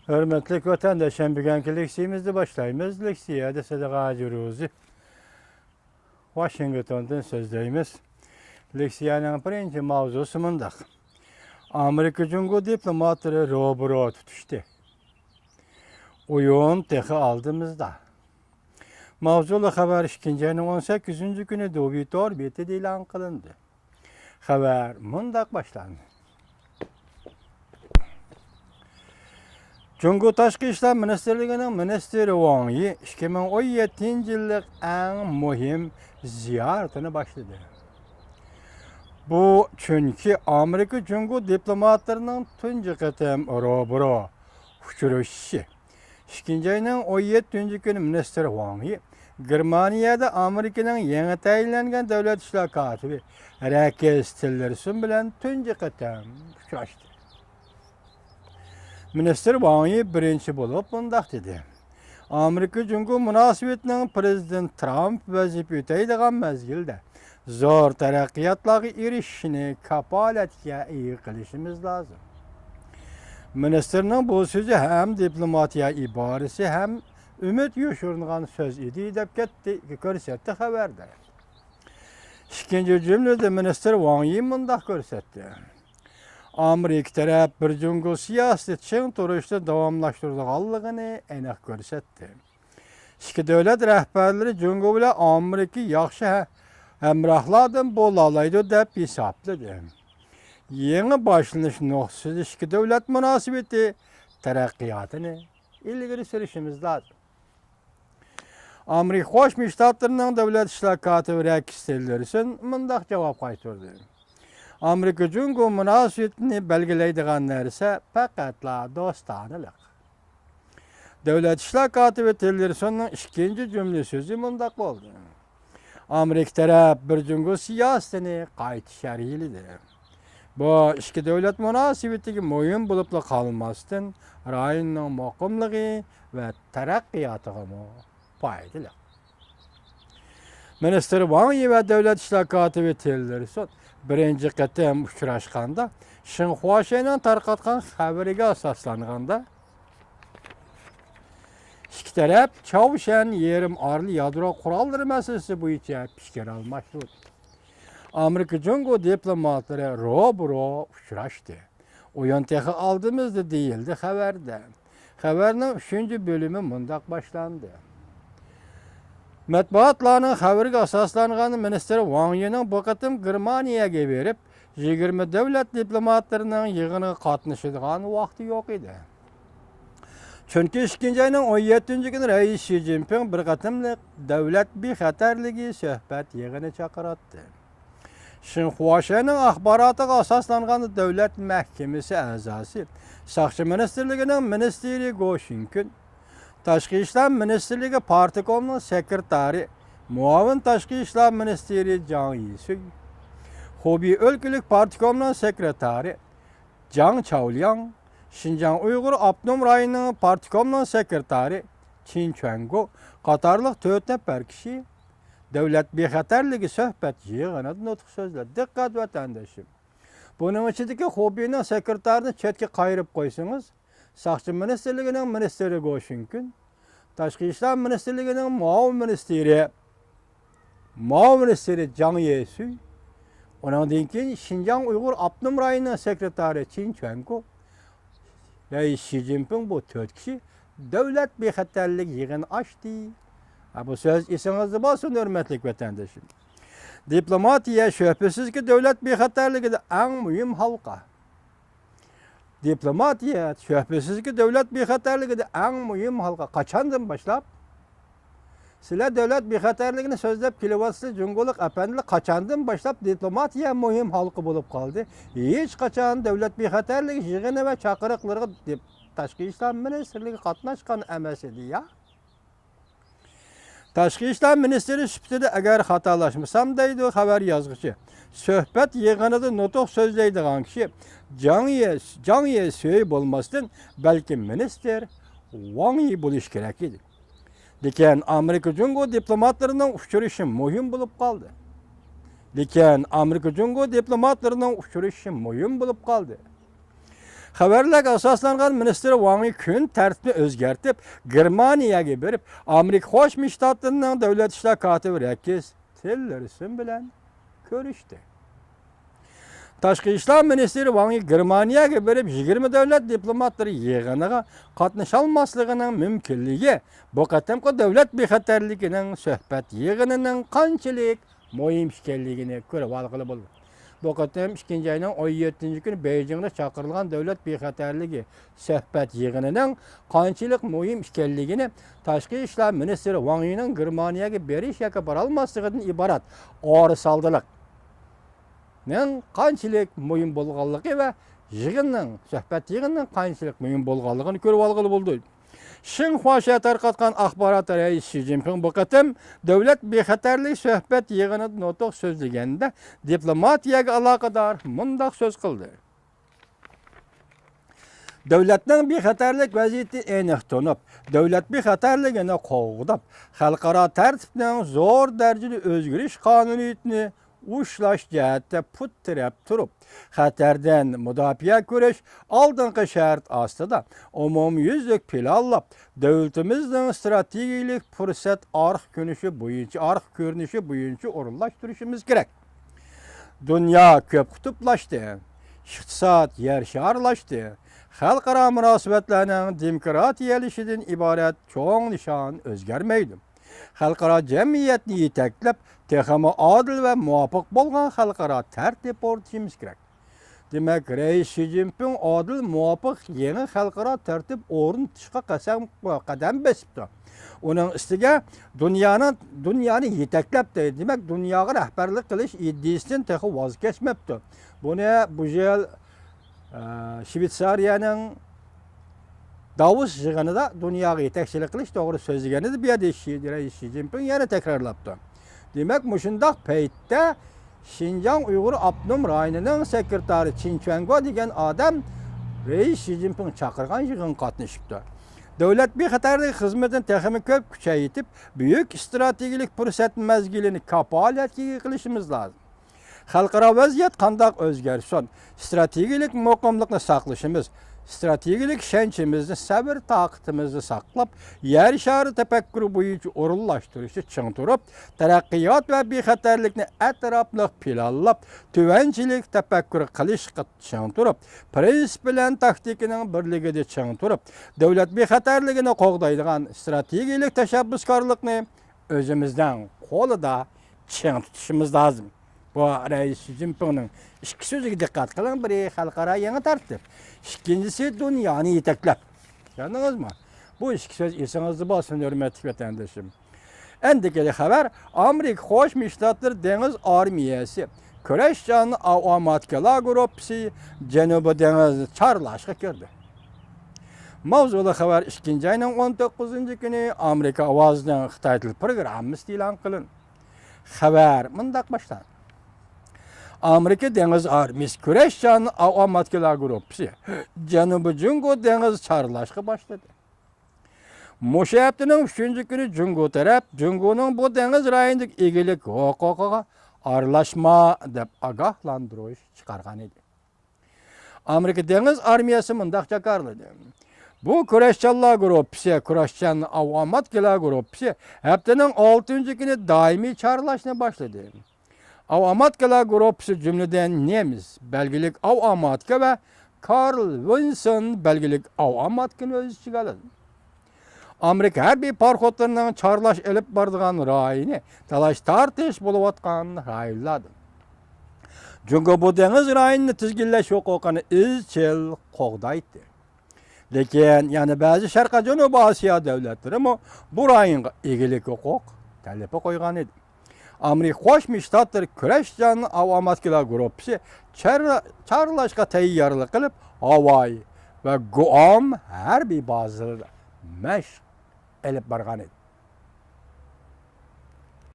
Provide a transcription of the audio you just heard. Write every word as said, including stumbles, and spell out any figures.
ھۆرمەتلىك ۋەتەنداشلار، بۈگۈنكى لېكسىيەمىزنى باشلايمىز. لېكسىيەدە سىدىق ھاجى روزى، ۋاشىنگتوندىن سۆزلەيمىز. لېكسىيەنىڭ بىرىنچى ماۋزۇسى مۇنداق: ئامېرىكا جۇڭگو دىپلوماتلىرى روبىرو تۇتۇشتى. ئويۇن تېخى ئالدىمىزدا. ماۋزۇلۇق خەۋەر ئىككىنچى ئاينىڭ ئون سەككىزىنچى كۈنى دۇۋى تور بېتىدە ئېلان قىلىندى. خەۋەر مۇنداق باشلاندى. جۇڭگو تاشقى ئىشلار مىنىستىرلىكىنىڭ مىنىستىرى ۋاڭ يى ئىككى مىڭ ئون يەتتىنچى يىللىق ئەڭ مۇھىم زىيارىتىنى باشلىدى. بۇ چۈنكى ئامېرىكا جۇڭگو دىپلوماتلىرىنىڭ تۇنجى قېتىم روبىرو ئۇچرىشىشى. ئىككىنچى ئاينىڭ ئون يەتتىنچى كۈنى مىنىستىر ۋاڭ يى گېرمانىيەدە ئامېرىكىنىڭ يېڭى تەيىنلەنگەن دۆلەت ئىشلار كاتىپى رەكس تىللېرسون بىلەن تۇنجى قېتىم ئۇچراشتى. مىنىستىر ۋاڭ يى بىرىنچى بولۇپ مۇنداق دېدى: ئامېرىكا جۇڭگو مۇناسىۋىتىنىڭ پىرېزىدېنت ترامپ ۋەزىپە ئۆتەيدىغان مەزگىلدە زور تەرەققىياتلارغا ئېرىشىشىنى كاپالەتكە ئىگە قىلىشىمىز لازىم. مىنىستىرنىڭ بۇ سۆزى ھەم دىپلوماتىيە ئىبارىسى ھەم ئۈمىد يوشۇرۇنغان سۆز ئىدى، دەپ كەتتى، كۆرسەتتى خەۋەردە. ئىككىنچى جۈملىدە مىنىستىر ۋاڭ يى مۇنداق كۆرسەتتى: ئامېرىكا تەرەپ بىر جۇڭگو سىياسىتى چىڭ تۇرۇشنى داۋاملاشتۇرىدىغانلىقىنى ئېنىق كۆرسەتتى. ئىككى دۆلەت رەھبەرلىرى جۇڭگو بىلەن ئامېرىكا ياخشى ھە-، ھەمراھلاردىن بولالايدۇ دەپ ھېسابلىدى. يېڭى باشلىنىش نۇقتىسىدا ئىككى دۆلەت مۇناسىۋىتى تەرەققىياتىنى ئىلگىرى سۈرۈشىمىز لازىم. ئامېرىكا قوشما شتاتلىرىنىڭ دۆلەت ئىشلار كاتىپى رەكس تىللېرسون مۇنداق جاۋاب قايتۇردى: ئامېرىكا جۇڭگو مۇناسىۋىتىنى بەلگىلەيدىغان نەرسە پەقەتلا دوستانىلىق. دۆلەت ئىشلار كاتىپى تىللېرسوننىڭ ئىككىنچى جۈملە سۆزى مۇنداق بولدى: ئامېرىكا تەرەپ بىر جۇڭگو سىياسىتىنى قايتا شەرھلىدى. بۇ ئىككى دۆلەت مۇناسىۋىتىگە مۇھىم بولۇپلا قالماستىن، رايوننىڭ مۇقىملىقى ۋە تەرەققىياتىغىمۇ پايدىلىق. مىنىستىر ۋاڭ يى ۋە دۆلەت ئىشلار كاتىپى تىللېرسون بىرىنچى قېتىم ئۇچراشقاندا، شېڭخۇا شەينىڭ تارقاتقان خەۋىرىگە ئاساسلانغاندا، ئىككى تەرەپ چاۋشيەن يېرىم ئارىلى يادرو قوراللىرى مەسىلىسى بويىچە پىكىر ئالماشتۇردى. ئامېرىكا جۇڭگو دىپلوماتلىرى روبىرو ئۇچراشتى. ئويۇن تېخى ئالدىمىزدا، دېيىلدى خەۋەردە. خەۋەرنىڭ ئۈچىنچى بۆلۈمى مۇنداق باشلاندى: مەتبۇئاتلارنىڭ خەۋىرىگە ئاساسلانغاندا، مىنىستىر ۋاڭ يىنىڭ بۇ قېتىم گېرمانىيەگە بېرىپ، يىگىرمە دۆلەت دىپلوماتلىرىنىڭ يىغىنىغا قاتنىشىدىغان ۋاقتى يوق ئىدى. چۈنكى ئىككىنچى ئاينىڭ ئون يەتتىنچى كۈنى رەئىس شى جىنپىڭ بىر قېتىملىق دۆلەت بىخەتەرلىكى سۆھبەت يىغىنى چاقىراتتى. شېڭخۇا شەينىڭ ئاخباراتىغا ئاساسلانغان، دۆلەت مەھكىمىسى ئەزاسى، ساقچى مىنىستىرلىكىنىڭ مىنىستىرى گو شىنكۈن، تاشقى ئىشلار مىنىستىرلىكى پارتكومنىڭ سېكرېتارى، مۇئاۋىن تاشقى ئىشلار مىنىستىرى جاڭ يىسۈي، خۇبېي ئۆلكىلىك پارتكومنىڭ سېكرېتارى جاڭ چاۋلياڭ، شىنجاڭ ئۇيغۇر ئاپتونوم رايونىنىڭ پارتكومنىڭ سېكرېتارى چىن چۈەنگو قاتارلىق تۆت نەپەر كىشى دۆلەت بىخەتەرلىكى سۆھبەت يىغىنىدا نۇتۇق سۆزلەپ، دىققەت ۋەتەندىشىم! بۇنىڭ ئىچىدىكى خۇبېينىڭ سېكرېتارىنى چەتكە قايرىپ قويسىڭىز، ساقچى مىنىستىرلىكىنىڭ مىنىستىرى گو شىنكۈن، تاشقى ئىشلار مىنىستىرلىكىنىڭ مۇئاۋىن مىنىستىرى، مۇئاۋىن مىنىستىرى جاڭ يېسۈي، ئۇنىڭدىن كېيىن شىنجاڭ ئۇيغۇر ئاپتونوم رايونىنىڭ سېكرېتارى چىن چۈەنگو، رەئىس شى جىنپىڭ، بۇ تۆت كىشى دۆلەت بىخەتەرلىك يىغىنى ئاچتى. ھە، بۇ سۆز ئېسىڭىزدە بولسۇن، ھۆرمەتلىك ۋەتەندىشىم. دىپلوماتىيە شۈبھىسىزكى دۆلەت بىخەتەرلىكىدە ئەڭ مۇھىم ھالقا. دىپلوماتىيە شۈبھىسىزكى دۆلەت بىخەتەرلىكىدە ئەڭ مۇھىم ھالقا. قاچاندىن باشلاپ؟ سىلەر دۆلەت بىخەتەرلىكىنى سۆزلەپ كېلىۋاتىسىلەر، جۇڭگولۇق ئەپەندىلەر، قاچاندىن باشلاپ دىپلوماتىيە مۇھىم ھالقا بولۇپ قالدى؟ ھېچقاچان دۆلەت بىخەتەرلىكى يىغىنى ۋە چاقىرىقلىرىغا دىپ-، تاشقى ئىشلار مىنىستىرلىكى قاتناشقان ئەمەس ئىدى يا؟ تاشقى ئىشلار مىنىستىرى سۈپىتىدە ئەگەر خاتالاشمىسام، دەيدۇ خەۋەر يازغۇچى، سۆھبەت يىغىنىدا نۇتۇق سۆزلەيدىغان كىشى جاڭ يې، جاڭ يېسۈي بولماستىن، بەلكى مىنىستىر ۋاڭ يى بولۇشى كېرەك ئىدى. لېكىن ئامېرىكا جۇڭگو دىپلوماتلىرىنىڭ ئۇچرىشىشى مۇھىم بولۇپ قالدى. لېكىن ئامېرىكا جۇڭگو دىپلوماتلىرىنىڭ ئۇچرىشىشى مۇھىم بولۇپ قالدى. خەۋەرلەرگە ئاساسلانغان مىنىستىر ۋاڭ يى كۈن تەرتىپنى ئۆزگەرتىپ، گېرمانىيەگە بېرىپ، ئامېرىكا قوشما شتاتلىرىنىڭ دۆلەت ئىشلار كاتىپى رەكىس تىللېرسون بىلەن كۆرۈشتى. تاشقى ئىشلار مىنىستىرى ۋاڭ يى گېرمانىيەگە بېرىپ، يىگىرمە دۆلەت دىپلوماتلىرى يىغىنىغا قاتنىشالماسلىقىنىڭ مۇمكىنلىكى بۇ قېتىمقى دۆلەت بىخەتەرلىكىنىڭ سۆھبەت يىغىنىنىڭ قانچىلىك مۇھىم ئىكەنلىكىنى كۆرۈۋالغىلى بولىدۇ. بۇ قېتىم ئىككىنچى ئاينىڭ ئون يەتتىنچى كۈنى بېيجىڭدا چاقىرىلغان دۆلەت بىخەتەرلىكى سۆھبەت يىغىنىنىڭ قانچىلىك مۇھىم ئىكەنلىكىنى تاشقى ئىشلار مىنىستىرى ۋاڭ يىنىڭ گېرمانىيەگە بېرىش ياكى بارالماسلىقىدىن ئىبارەت ئارىسالدىلىقنىڭ قانچىلىك مۇھىم بولغانلىقى ۋە يىغىننىڭ، سۆھبەت يىغىنىنىڭ قانچىلىك مۇھىم بولغانلىقىنى كۆرۈۋالغىلى بولىدۇ. شىنخۇا شەھىرى تارقاتقان ئاخباراتتا رەئىس شى جىنپىڭ بۇ قېتىم دۆلەت بىخەتەرلىك سۆھبەت يىغىنىدا نۇتۇق سۆزلىگەندە، دىپلوماتىيەگە ئالاقىدار مۇنداق سۆز قىلدى. دۆلەتنىڭ بىخەتەرلىك ۋەزىيىتىنى ئېنىق تونۇپ، دۆلەت بىخەتەرلىكىنى قوغداپ، خەلقئارا تەرتىپنىڭ زور دەرىجىدە ئۆزگىرىش قانۇنىيىتىنى ئۇشلاش جەھەتتە پۇت تىرەپ تۇرۇپ، خەتەردىن مۇداپىئە كۆرۈش ئالدىنقى شەرت ئاستىدا ئومۇميۈزلۈك پىلانلاپ، دۆلىتىمىزنىڭ ئىستراتېگىيەلىك پۇرسەت ئارقا كۆرۈنۈشى بويىچە، ئارقا كۆرۈنۈشى بويىچە ئورۇنلاشتۇرۇشىمىز كېرەك. دۇنيا كۆپ قۇتۇپلاشتى، ئىقتىساد يەر شارلاشتى، خەلقئارا مۇناسىۋەتلەرنىڭ دېموكراتىيەلىشىشىدىن ئىبارەت چوڭ نىشان ئۆزگەرمەيدۇ. خەلقئارا جەمئىيەتنى يېتەكلەپ، تېخىمۇ ئادىل ۋە مۇۋاپىق بولغان خەلقئارا تەرتىپ ئورنىتىشىمىز كېرەك. دېمەك، رەئىس شى جىنپىڭ ئادىل، مۇۋاپىق يېڭى خەلقئارا تەرتىپ ئورنىتىشقا قەسەم، قەدەم بېسىپتۇ. ئۇنىڭ ئۈستىگە دۇنيانىڭ، دۇنيانى يېتەكلەپ، دېمەك، دۇنياغا رەھبەرلىك قىلىش ئىدىيىسىدىن تېخى ۋاز كەچمەپتۇ. بۇنى بۇ يىل، ئە، شۋېتسارىيەنىڭ داۋوس يىغىنىدا دۇنياغا يېتەكچىلىك قىلىش توغرا سۆزلىگەنىدى، بۇ يەردە شى، رەئىس شى جىنپىڭ يەنە تەكرارلاپتۇ. دېمەك، مۇشۇنداق پەيتتە شىنجاڭ ئۇيغۇر ئاپتونوم رايونىنىڭ سېكرېتارى چىن چۈەنگو دېگەن ئادەم رەئىس شى جىنپىڭ چاقىرغان يىغىنغا قاتنىشىپتۇ. دۆلەت بىخەتەرلىك خىزمىتىنى تېخىمۇ كۆپ كۈچەيتىپ، بۈيۈك ئىستراتېگىيەلىك پۇرسەت مەزگىلىنى كاپالەتكە ئىگە قىلىشىمىز لازىم. خەلقئارا ۋەزىيەت قانداق ئۆزگەرسۇن، ئىستراتېگىيەلىك مۇقىملىقنى ساقلىشىمىز، ئىستراتېگىيەلىك ئىشەنچىمىزنى، سەۋر-تاقىتىمىزنى ساقلاپ، يەر شارى تەپەككۇرى بويىچە ئورۇنلاشتۇرۇشتا چىڭ تۇرۇپ، تەرەققىيات ۋە بىخەتەرلىكنى ئەتراپلىق پىلانلاپ، تۆۋەنچىلىك تەپەككۇر قىلىشقا چىڭ تۇرۇپ، پىرىنسىپ بىلەن تاكتىكىنىڭ بىرلىكىدە چىڭ تۇرۇپ، دۆلەت بىخەتەرلىكىنى قوغدايدىغان ئىستراتېگىيەلىك تەشەببۇسكارلىقنى ئۆزىمىزنىڭ قولىدا چىڭ تۇتۇشىمىز لازىم. بۇ رەئىس شى جىنپىڭنىڭ ئىككى سۆزىگە دىققەت قىلىڭ، بىرى خەلقئارا يېڭى تەرتىپ، ئىككىنچىسى دۇنيانى يېتەكلەپ. چۈشەندىڭىزمۇ؟ بۇ ئىككى سۆز ئېسىڭىزدە بولسۇن، ھۆرمەتلىك ۋەتەندىشىم. ئەندىكىنى خەۋەر، ئامېرىكا قوشما شتاتلىرى دېڭىز ئارمىيەسى كۈرەشچان ئاۋاماتكىلار گۇرۇپپىسى جەنۇبىي دېڭىزنى چارلاشقا كىردى. ماۋزۇلۇق خەۋەر، ئىككىنچى ئاينىڭ ئون توققۇزىنچى كۈنى ئامېرىكا ئاۋازىنىڭ خىتاي تىل پروگراممىسىدا ئېلان قىلىندى. خەۋەر مۇنداق باشلاندى. ئامېرىكا دېڭىز ئارمىيىسى كۈرەشچان ئاۋاماتكىلار گۇرۇپپىسى جەنۇبىي جۇڭگو دېڭىزى چارلاشقا باشلىدى. مۇشۇ ھەپتىنىڭ ئۈچىنچى كۈنى جۇڭگو تەرەپ جۇڭگونىڭ بۇ دېڭىز رايونىدىكى ئىگىلىك ھوقۇقىغا ئارىلاشما دەپ ئاگاھلاندۇرۇش چىقارغان ئىدى. ئامېرىكا دېڭىز ئارمىيەسى مۇنداق جاكارلىدى. بۇ كۈرەشچانلار گۇرۇپپىسى، كۈرەشچان ئاۋاماتكىلار گۇرۇپپىسى ھەپتىنىڭ ئالتىنچى كۈنى دائىمىي چارلاشنى باشلىدى. ئاۋاماتكىلار گۇرۇپپىسى جۈملىدىن نېمىس بەلگىلىك ئاۋاماتكا ۋە كارل ۋىنسون بەلگىلىك ئاۋاماتكىنى ئۆز ئىچىگە ئالىدۇ. ئامېرىكا ھەربىي پاراخوتلىرىنىڭ چارلاش ئېلىپ بارىدىغان رايونى تالاش-تارتىش بولۇۋاتقان رايونلاردىن. جۇڭگو بۇ دېڭىز رايونىنى تىزگىنلەش ھوقۇقىنى ئىزچىل قوغدايتتى. لېكىن يەنە بەزى شەرقىي جەنۇبىي ئاسىيا دۆلەتلىرىمۇ بۇ رايونغا ئىگىلىك ھوقۇق تەلىپى قويغان ئىدى. ئامېرىكا قوشما شتاتلىرى كۈرەشچان ئاۋاماتكىلار گۇرۇپپىسى چار-، چارلاشقا تەييارلىق قىلىپ، ھاۋاي ۋە گۇئام ھەربىي بازىلىرىدا مەشىق ئېلىپ بارغان ئىدى.